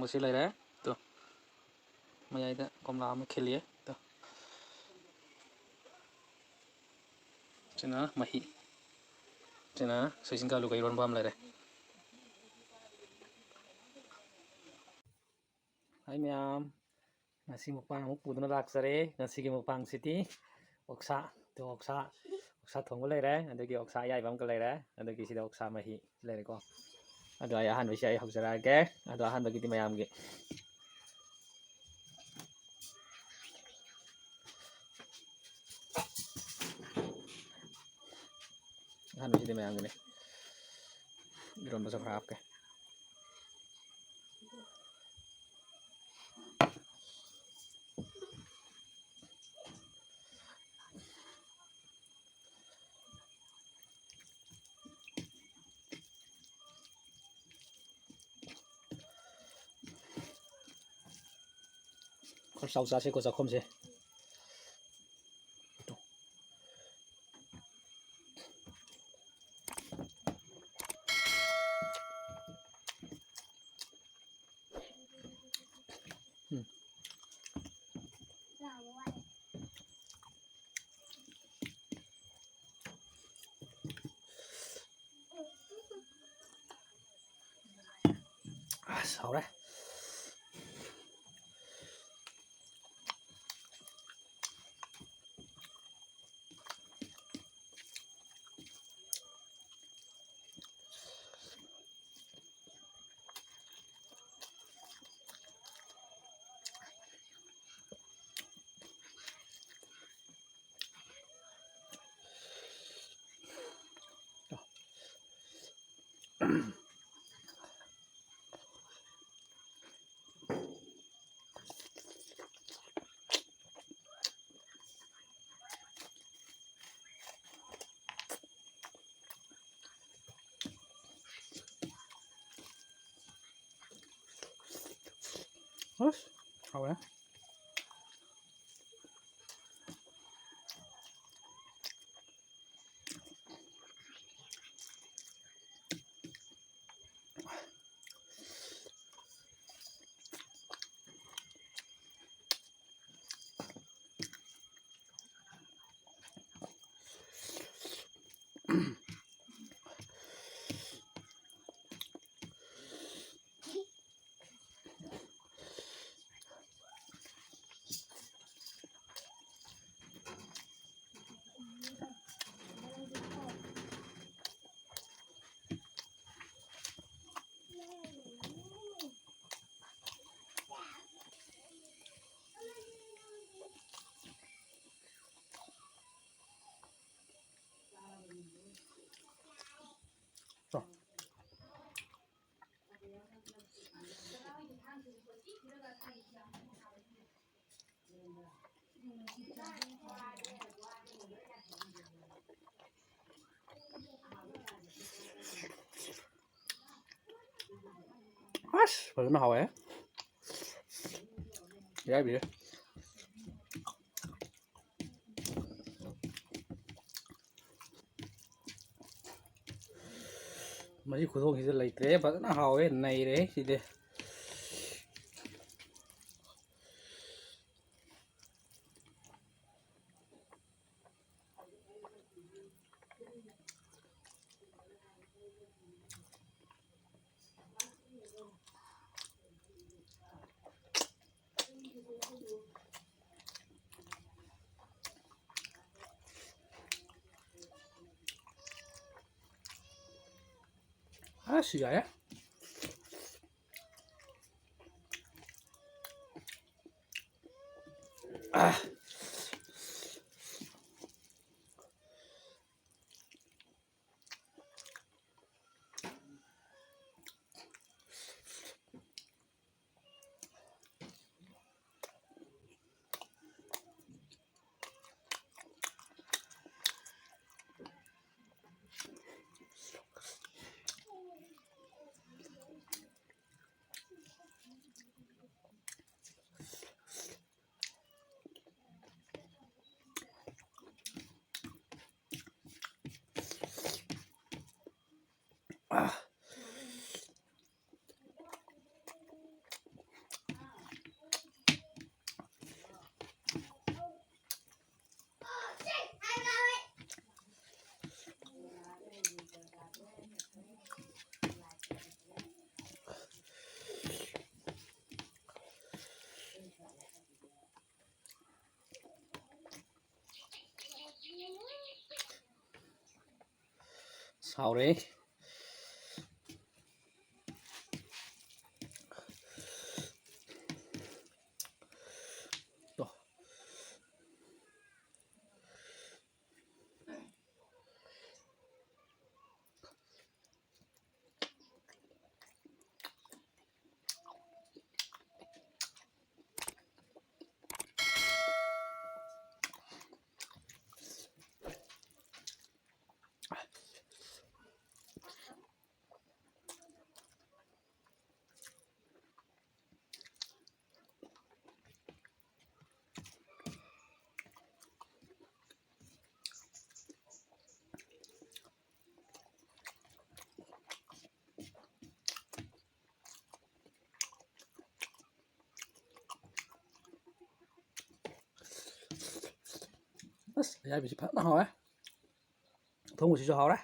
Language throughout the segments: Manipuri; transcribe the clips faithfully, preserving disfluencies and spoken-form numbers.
ꯁꯤ ꯂꯩꯔꯦ꯫ ꯇꯣ꯫ ꯃꯌꯥꯏꯗ ꯀꯣꯝꯂꯥ ꯑꯃ ꯈꯤꯜꯂꯤꯌꯦ꯫ ꯇꯣ꯫ ꯁꯤꯅ ꯃꯍꯤ꯫ ꯁꯤꯅ ꯁꯣꯏꯖꯤꯟꯒ ꯑꯂꯨꯒ ꯏꯔꯣꯟꯕ ꯑꯃ ꯂꯩꯔꯦ꯫ ꯍꯥꯏ ꯃꯌꯥꯝ, ꯉꯁꯤ ꯃꯨꯛꯕꯥꯡ ꯑꯃꯨꯛ ꯄꯨꯗꯨꯅ ꯂꯥꯛꯆꯔꯦ꯫ ꯉꯁꯤꯒꯤ ꯃꯨꯛꯕꯥꯡꯁꯤꯗꯤ ꯑꯣꯛꯁꯥ꯫ ꯇꯣ, ꯑꯣꯛꯁꯥ, ꯑꯣꯛꯁꯥ ꯊꯣꯡꯕ ꯂꯩꯔꯦ, ꯑꯗꯒꯤ ꯑꯣꯛꯁꯥ ꯑꯌꯥꯏꯕ ꯑꯃꯒ ꯂꯩꯔꯦ, ꯑꯗꯒꯤ ꯁꯤꯗ ꯑꯣꯛꯁꯥ ꯃꯍꯤ ꯂꯩꯔꯦꯀꯣ꯫ ꯑꯗꯣ ꯑꯩ ꯑꯍꯥꯟꯕꯁꯤ ꯑꯩ ꯍꯧꯖꯔꯛꯑꯒꯦ꯫ ꯑꯗꯣ ꯑꯍꯥꯟꯕꯒꯤꯗꯤ ꯃꯌꯥꯝꯒꯤ꯫ ꯑꯍꯥꯟꯕꯁꯤꯗꯤ ꯃꯌꯥꯝꯒꯤꯅꯤ꯫ ꯏꯔꯣꯟꯕꯁꯨ ꯈꯔ ꯍꯥꯞꯀꯦ꯫ ꯈꯔ ꯆꯥꯎ ꯆꯥꯁꯦꯀꯣ ꯆꯥꯛꯈꯨꯝꯁꯦ꯫ ꯎꯝ꯫ ꯑꯁ, ꯍꯥꯎꯔꯦ꯫ ꯑꯁ, ꯍꯥꯎꯔꯦ꯫ ꯑꯁ, ꯐꯖꯅ ꯍꯥꯎꯋꯦ꯫ ꯌꯥꯏꯕꯤꯔꯦ꯫ ꯃꯁꯤ ꯈꯨꯊꯣꯡꯁꯤꯗ ꯂꯩꯇ꯭ꯔꯦ꯫ ꯐꯖꯅ ꯍꯥꯎꯋꯦ, ꯅꯩꯔꯦ ꯁꯤꯗꯤ꯫ ꯑꯁ, ꯌꯥꯔꯦ꯫ ꯑꯥ꯫ ꯁꯥꯎꯔꯦ꯫ ꯇꯣ꯫ ꯑꯁ, ꯑꯌꯥꯏꯕꯁꯤ ꯐꯖꯅ ꯍꯥꯎꯋꯦ꯫ ꯑꯊꯣꯡꯕꯁꯤꯁꯨ ꯍꯥꯎꯔꯦ꯫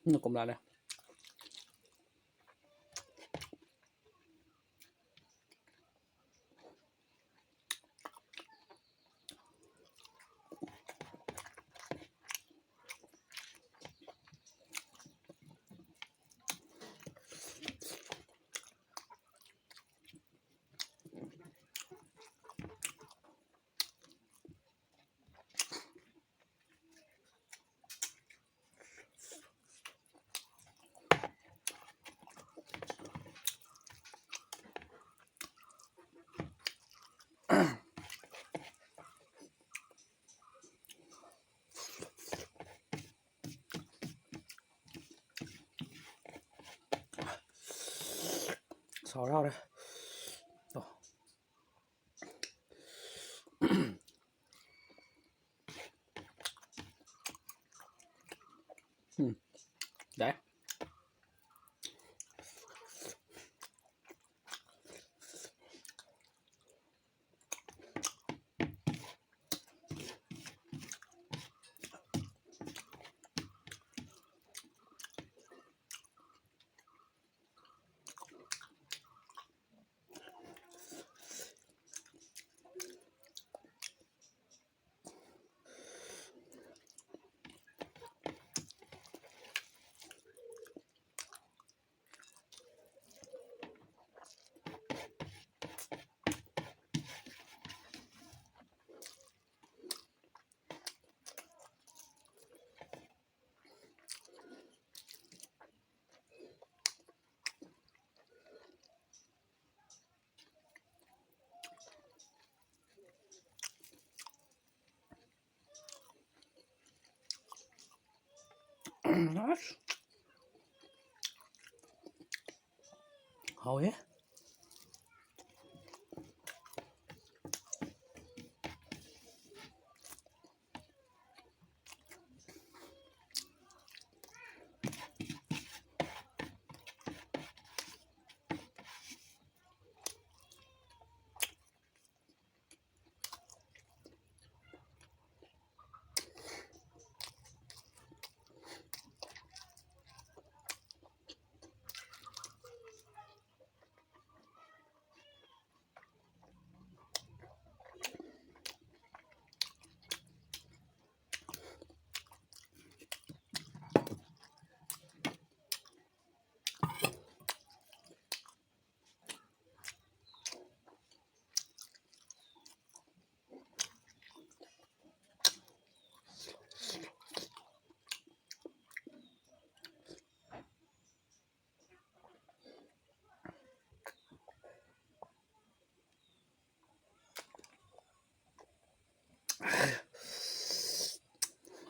ꯎꯝ, ꯀꯣꯝꯂꯥꯅꯦ꯫ ꯁꯥꯎꯔꯦ, ꯍꯥꯎꯔꯦ꯫ ꯇꯣ꯫ ꯎꯝ, ꯌꯥꯏ꯫ ꯑꯁ꯫ ꯍꯥꯎꯋꯦ꯫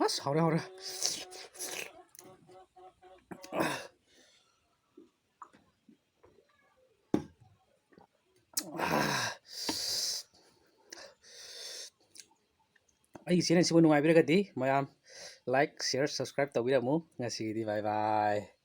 ꯑꯁ, ꯍꯥꯎꯔꯦ, ꯍꯥꯎꯔꯦ꯫ ꯑꯩꯒꯤ channel ꯁꯤꯕꯨ ꯅꯨꯡꯉꯥꯏꯕꯤꯔꯒꯗꯤ ꯃꯌꯥꯝ like, share, subscribe ꯇꯧꯕꯤꯔꯝꯃꯨ꯫ ꯉꯁꯤꯒꯤꯗꯤ bye bye꯫